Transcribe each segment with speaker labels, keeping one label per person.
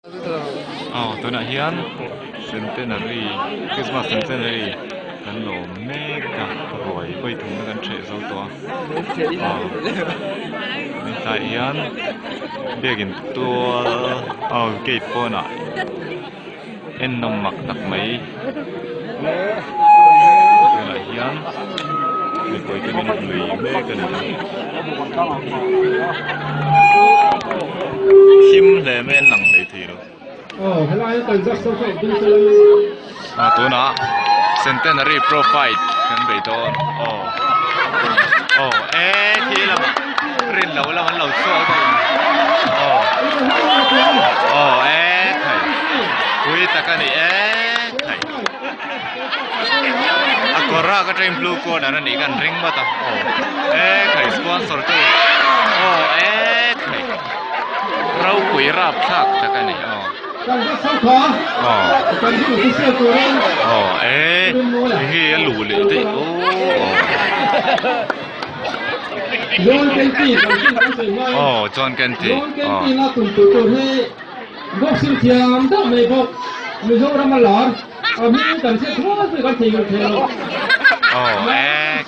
Speaker 1: Aw tunah hian centenary Christmas centenary kan lawm mek a ruai vawi thumna kan hreh zo tawh a aw hetlaiah hian biakin tual aw gate pawnah ennawm mak tak mai tunah hian mipui te min hlui mek a ni a thim hle mai an lang hlei thei lo ah tunah centenary pro fight kan bei dawn aw aw e khi lamah rin loh lam an lo chhuak daih a aw aw e thei pui tak a ni e thei a kawr ah ka train blue corner a nih khan ring vat a aw e thei sponsor tu aw e thei ropui rapthlak tak a ni aw aw aw e enge a luh leh daih aw aw. Aw John Kenty aw.
Speaker 2: Boxing thiam deuh mai bawk Mizoram a lar a hming kan hriat thuai pawh kan thei ngei thei lo.
Speaker 1: Aw ek.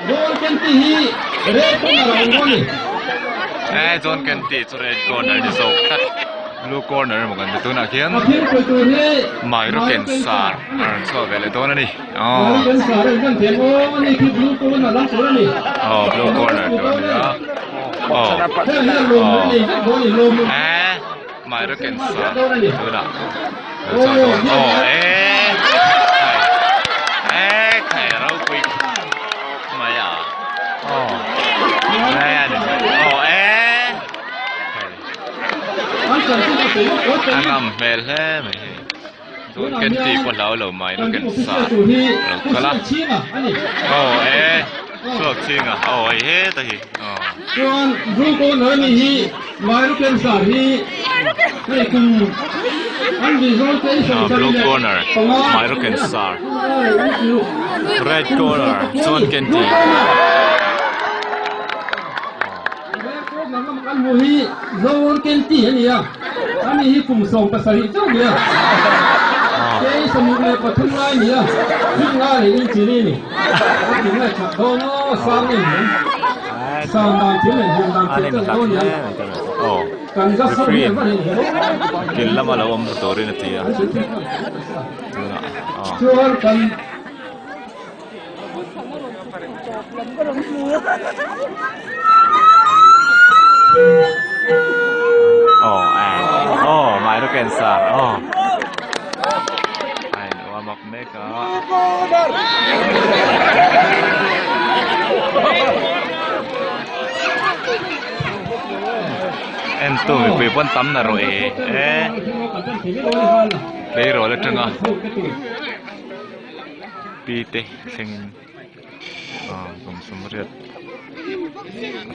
Speaker 2: John Kenty hi red corner a awm dawn ni.
Speaker 1: Eh John Kenty chu red corner ni zawk tlat. Blue corner emaw kan ti tunah khian Mairoken sar a rawn chhuak ve leh dawn a ni. Aw aw blue corner tur a ni a. Aw aw eh Mairoken sar tunah a rawn chhuak dawn aw eh eh khai ropui mai a aw eh a ni mai aw eh khai. A ngam hmel hle mai hei chuan Kenty pawh hlau lo mai lo ken sa a lo kal a aw e chhuak chhing a aw hei heta hi aw.
Speaker 2: Chuan blue corner ani hi Mairuken sar hi hei kum an bi zawl te i sawi
Speaker 1: Blue corner Mairuken sar red corner chuan Kenty.
Speaker 2: Kan hmuh hi Zawn Kenty a ni a, ani hi kum 17 chauh a ni a, kei 73 lai a ni a, hmun nga leh inchi ni a ni. A thing leh chak dawn aw, sang a inhmang. Sang dan thil leh hmun dan thil chauh dawn a ni a. Kan za saw hi a va hlei hle
Speaker 1: Kil lama lo awm turin a ti a.
Speaker 2: Chuan kan.
Speaker 1: Aw eh aw mai ro cancer aw ai no a mak mek a en tu mipui pawn tam na rawh e eh tleirawl atanga. Pi te thlengin aaa kum 80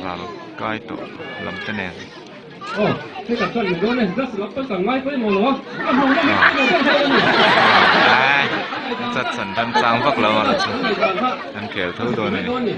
Speaker 1: ral kai tawh lam te nen. Chat chan ram chang vak lo a chu an khel tho dawn a ni.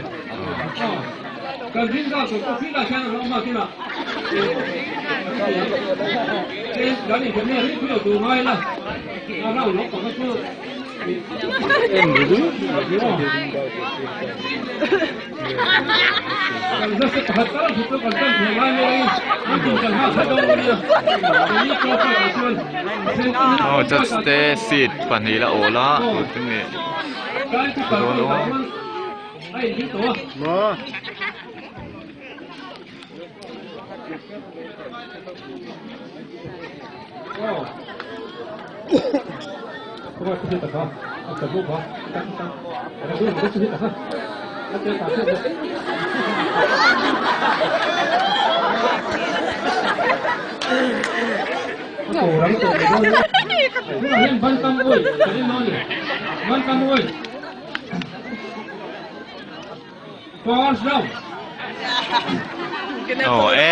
Speaker 1: Aw judge te seat pahnih la awl a tute nge dawn aw. Aw e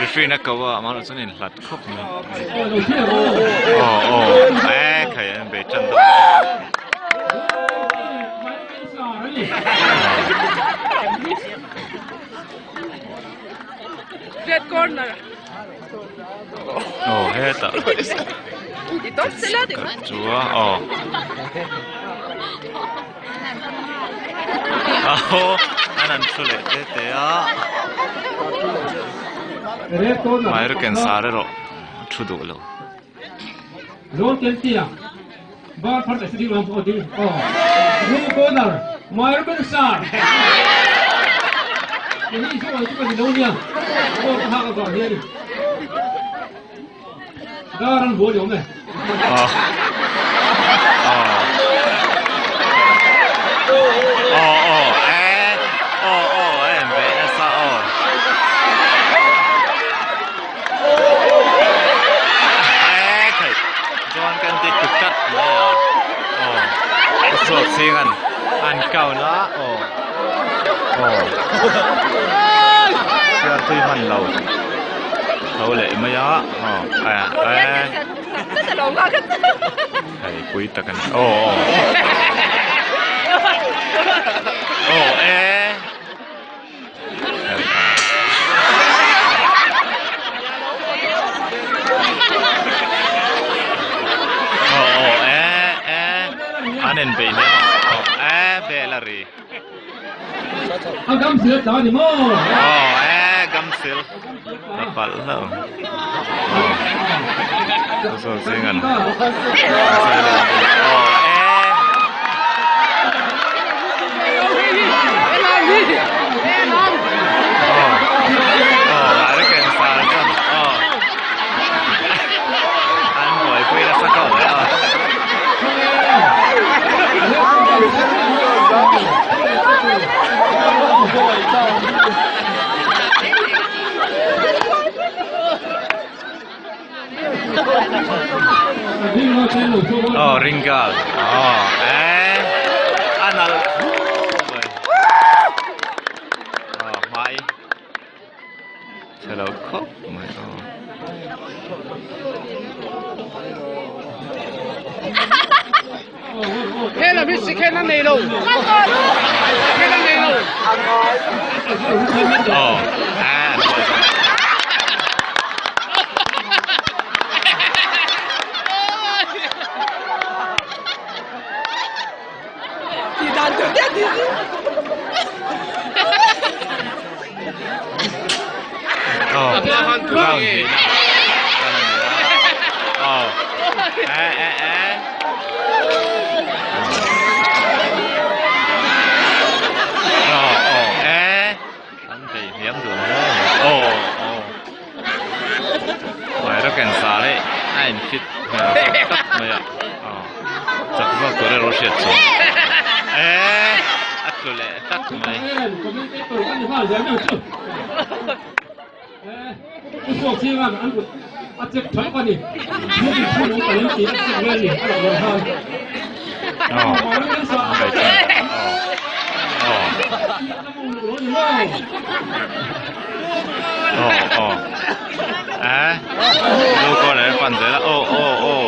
Speaker 1: referee na ko a amah chuan in hlat khawp mai aw aw e khai an bei tan dawn
Speaker 3: Red corner.
Speaker 1: Aw hetah cut chu a aw aw an han thu leh te te a Hmairuken sar erawh a thu duh lo. Tho leh mai a aw eh hei pui tak a ni aw aw aw eh aw aw eh eh an en peih hle aw eh bel a ri.
Speaker 2: A gamsil a tla a ni maw?
Speaker 1: Aw e gamsil a palh hlauh. Aw saw zing an aw e. Aw aw a ken sar chuan aw an buaipui nasa khawp mai a. Aw ringal aw eh a nalh khawp mai aw hmai chhe lo khawp mai aw.
Speaker 3: Helam hi sikhen a nei lo. Sikhen a nei lo.
Speaker 1: Aw eh an buai zawk. Aw round hnihna tan a ni a aw eh eh eh aw aw eh an bei hniam dun hle a ni aw aw Hmairawken sa leh a in fit hmel tak tak mai a aw chak zawk tur erawh hriat chuan eh a tlu leh tlat mai. Aw aw aw. Aw aw eh blue corner a pan zel a aw aw aw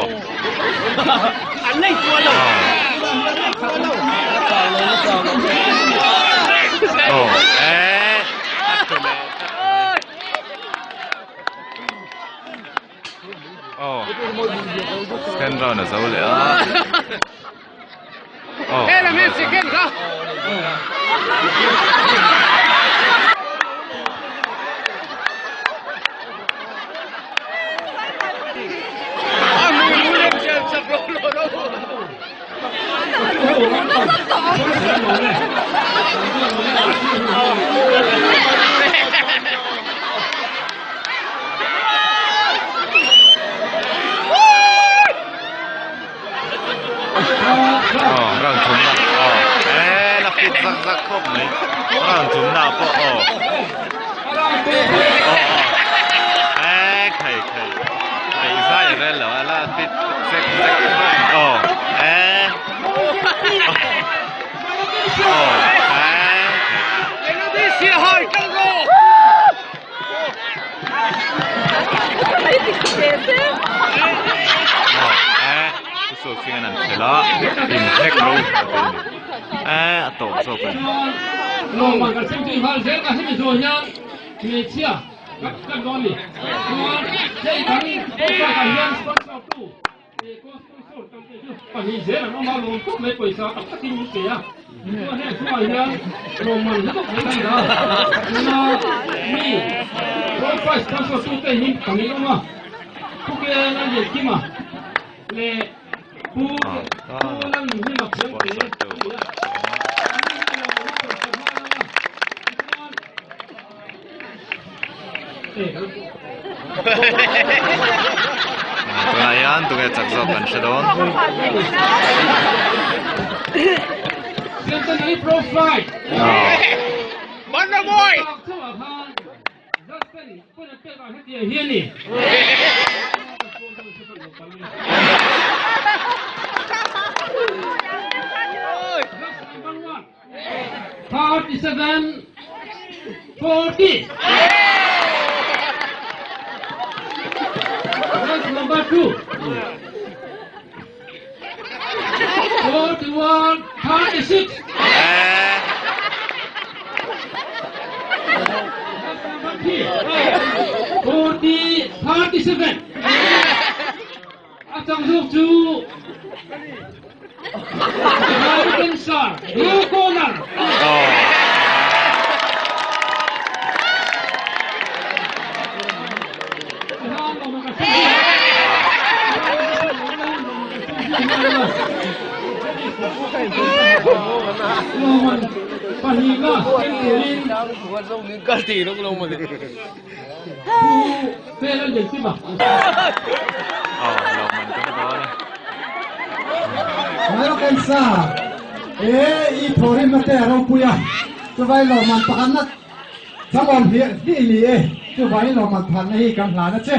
Speaker 1: aw eh a tlu leh tlat mai aw second round a zo leh a. Aw round thumna aw eee la fit zak zak khawp mai round thumna ah pawh aw aw aw eee khai khai beih zai a rel lo a la fit zek zek khawp mai aw eee aw eee. A tawp zawk a ni.
Speaker 2: Kan dawn ni. Chuan hei kan website ah hian sponsor tu co-sponsor tam te chu pahnih zel an awm a, lawm khawp mai pawisa tak takin min pe a. Chuan heng chungah hian lawmman hlu tak mai kan dah a. Tuna mi profile sponsor tu te hi pahnih an awm a, Pu Ken a Lian Kima leh Pu Pu Lalnunhlima Khiangte an ni a.
Speaker 1: Tunah hian tunge chak zawk kan hre dawn.
Speaker 2: 37 40 That's number 2 41 36 That's number 3 40 37 A chang zawk chu American star Blue Corner. Pahnihna turin
Speaker 4: Lalkansa, E i thawhrimna te a ropui a, chuvai lawmman pakhatna changawm hliah hliah i ni e, chuvai lawmman phatna hi kan hlan a che.